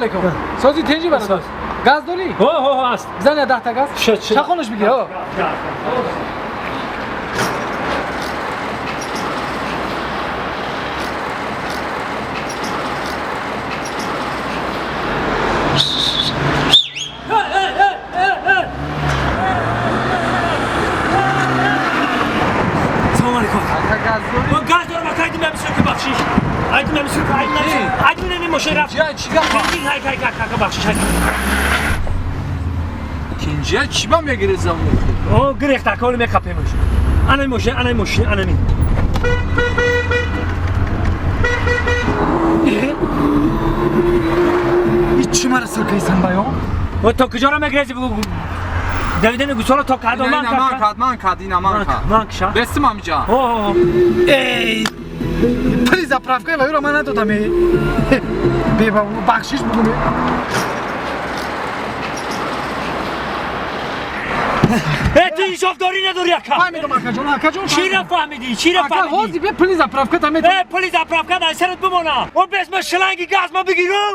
Алейкум. Сози тенҷи бародар. Газ дорӣ? Ҳо, ҳо, ҳаст. Зан я 10 та газ. Шуд, шуд. Чахонаш бигир, ҳо. Салом алейкум. Ака, газ дорӣ? Мо газ дорам, ака, айдим ҳамисо ки бахшиш. Айдим ҳамисо ки айдим ҳамисо. Айдим нами мошин рафт. Чия, чӣ гап? Хай, хай, хай, ака, бахшиш. Хай. Тинҷия чӣ ба мегирӣ замон? О, гирехт, ака, оли мекапемш. Ана мошин, ана мошин, ана ми. И чӣ мара сиркайсан баё? О, то куҷоро мегирези бугу? Давидани гусола то кадом ман Ина ман кад, ман кад, ина ман кад. Ман кша. Бестим амиҷа. О, Эй! Пули заправка ва юро ман надодам. Беба, бахшиш бугу. Э, ту инсофдорӣ надорӣ, ака. Фаҳмидам, акаҷон, акаҷон. Чира фаҳмидӣ? Чира Ака, фаҳмидӣ? ҳозир бе пули заправка та метавон. Э, пули заправка дар сарат бимона. О, бес ма шланги газ ма бигирам.